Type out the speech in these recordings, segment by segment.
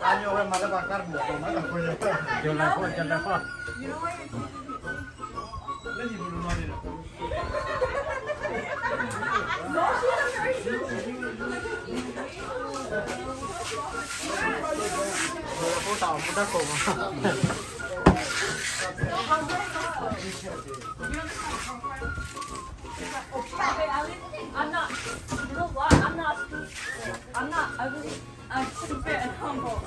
Año, güey, mata pa carne. Yo la, yo la. I'm not, you know what? I'm not stupid. I'm not ugly. I'm stupid and humble.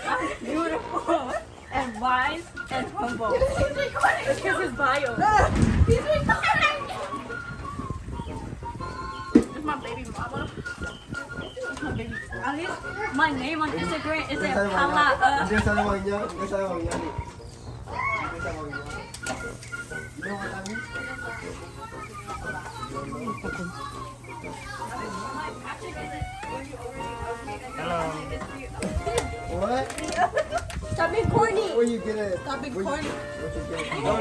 I'm beautiful and wise and humble. He's recording. This is his bio. He's recording. It's my baby mama. It's my baby. At least my name on Instagram is a Paula. Uh, What? Stop being corny. Where you get it? Stop being corny. Where you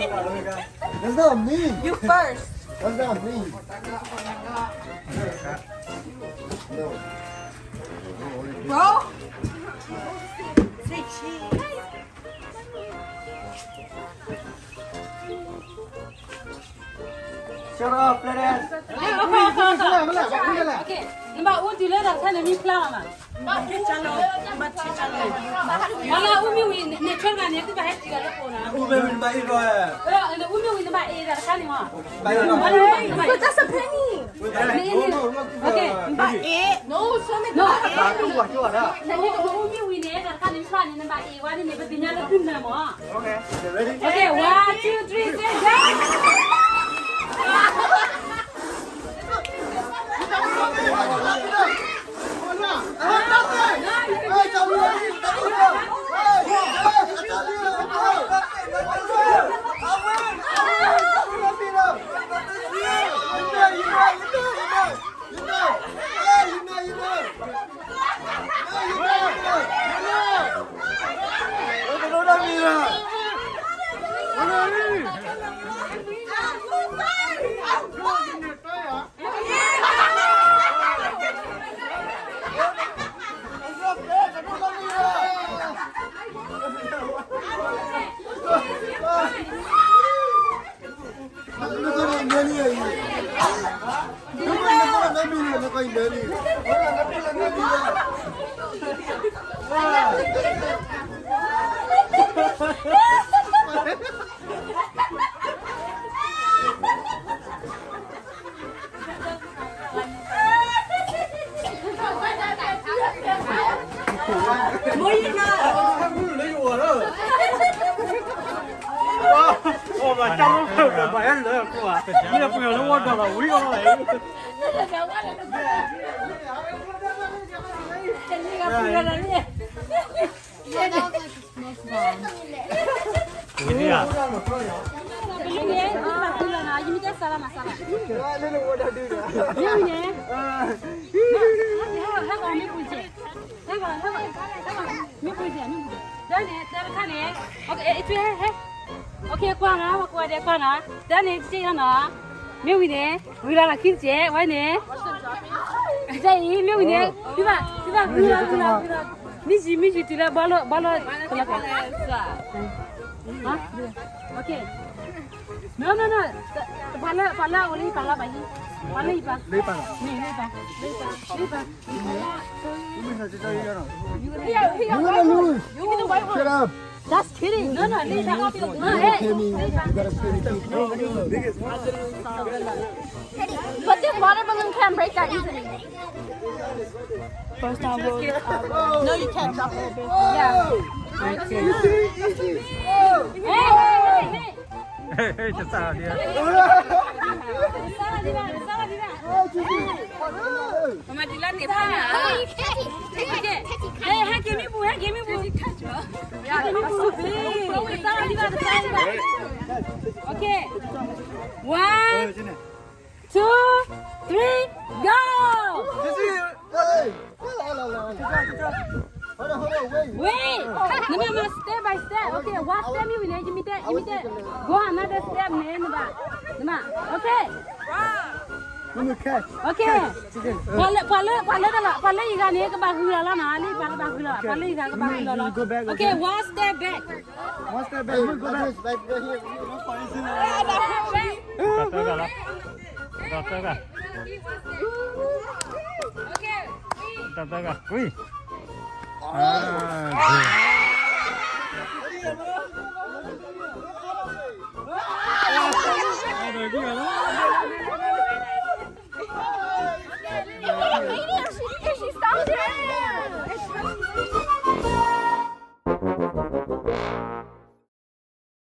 get it? That's not me. You first. That's not me. No. Bro. Say cheese. Shut up, fat ass. Okay, okay, okay, okay. Okay. နဘၣ်အူတုၤလၢတၢ်တခါန့ၣ် မံဖျါမး. မ့ၢ်လၢအူမ့ၢ်ဝံၤ နဆၢတဂၤန့ၣ် သုဘၣ်ဟဲစံၣ်တၢ်လၢပီၢ်နီၤ. အူမ့ၢ်ဝံၤနဘၣ်အ့ၣ်ဒီး, အူမ့ၢ်ဝံၤနဘၣ်အ့ၣ်တၢ်တခါန့ၣ်မး. But that's a penny. Okay, နဘၣ်အ့ၣ်, no, နအူမ့ၢ်ဝံၤန့ၣ် တၢ်တခါန့ၣ် မ့ၢ်ဖျါန့ၣ် နဘၣ်အ့ၣ်ဝဲန့ၣ်န့ၣ် ပသ့ၣ်ညါလၢသုနၢၤမး. Okay, ready? Okay, one, two, three, say go! Okay, ကွၢ်နီၤ, ကွၢ်ဒဲးကွၢ်နီၤ, တၢ်န့ၣ် တက့ၢ်နီၤ, မ့ၢ်ဝံၤန့ၣ် ဝံၤလီၤလီၤခံတက့ၢ် ဝဲန့ၣ်, တက့ၢ်အံၤ မ့ၢ်ဝံၤန့ၣ် သုဘၣ် သုဘၣ် ဝံၤလီၤ ဝံၤလီၤ ဝံၤလီၤ, မ့ၢ်ယံၤ မ့ၢ်ယံၤတုၤလၢဘီလိၣ် ဘီလိၣ်, okay, no no no, ပှၤလၢ ပှၤလၢအအိၣ်လၢယပၤလီၤဘၣ်ယံၤ, ပှၤလၢယပၤ, လၢယပၤ, လၢယပၤ, လၢယပၤ. Shut up. Just kidding. No, no, leave that. No, hey. Pay me. You gotta pay me. But this water balloon can't break that easily. First time. No, you can't drop it. Yeah. Hey, hey, hey, hey. ဟဲက့ၤမံပူၤ ဟဲက့ၤမံပူၤ, ဟဲက့ၤမံပူၤ, ဟဲက့ၤမံပူၤ, ကစၢ်ယွၤဒံးဘၣ် ကစၢ်ယွၤဒံးဘၣ်, okay, one, two, three, go! Wait, နမၤ step by step, okay, one step မ့ၢ်ဝံၤန့ၣ် ယမံၤတဲ ယမံၤတဲ, go another step န့ၣ် နဘၣ်, နဘၣ်, okay. Okay. ပှၤလၢ ပှၤလၢ ပှၤလၢ ပှၤလၢယဂၤန့ၣ် ကဘၣ်ဃုာ်လီၤလီၤနီၤ, လံ ပှၤလၢဘၣ်ဃုာ်လီၤ, ပှၤလၢယဂၤကဘၣ်ဃုာ်လီၤလီၤ. Okay, one step back. One step back. Go back. တၢ်တၢ်ဂၤလီၤ, တၢ်တၢ်ဂၤ, တၢ်တၢ်ဂၤ, ကွံ, အၢ